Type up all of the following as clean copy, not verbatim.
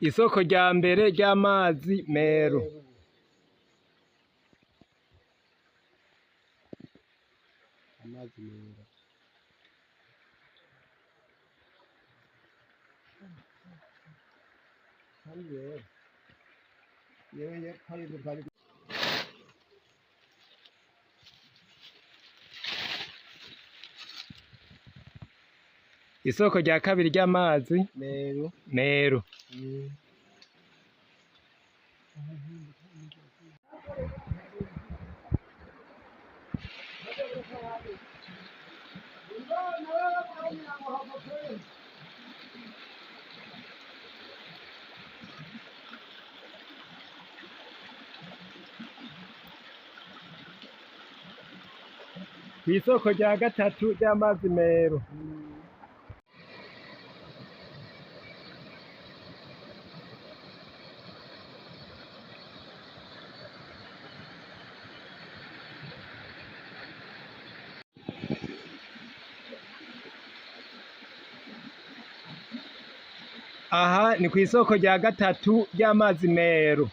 Isoko rya mbere ry'amazi Meru. Amazi Meru. Isoko rya kabiri ry'amazi Meru. Meru. Kw'isoko rya gatatu ry'amazi Meru. Aha ni kw'isoko rya gatatu ry'amazi Meru.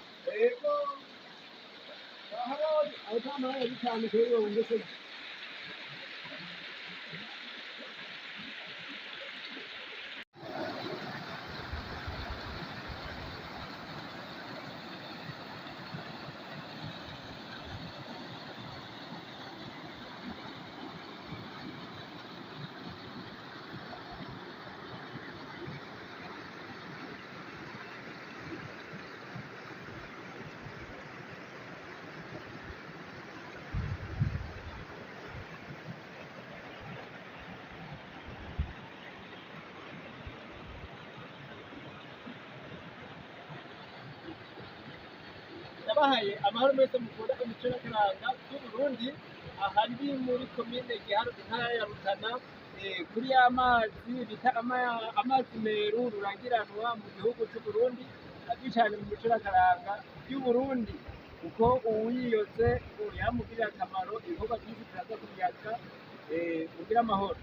Ndabahaye amahoro mwese mukunda imico n'akaranga by'Uburundi. Aha ndi muri komine Giharo, intara ya Rutana, kuri ya mazi bita amazi Meru rurangiranwa mu gihugu c'Uburundi, azwi cane mu mico n'akaranga y'Uburundi, kuko uwuyiyoze yamugirira akamaro. Ibikorwa vyinshi turaza kubiyaga. Mugire amahoro.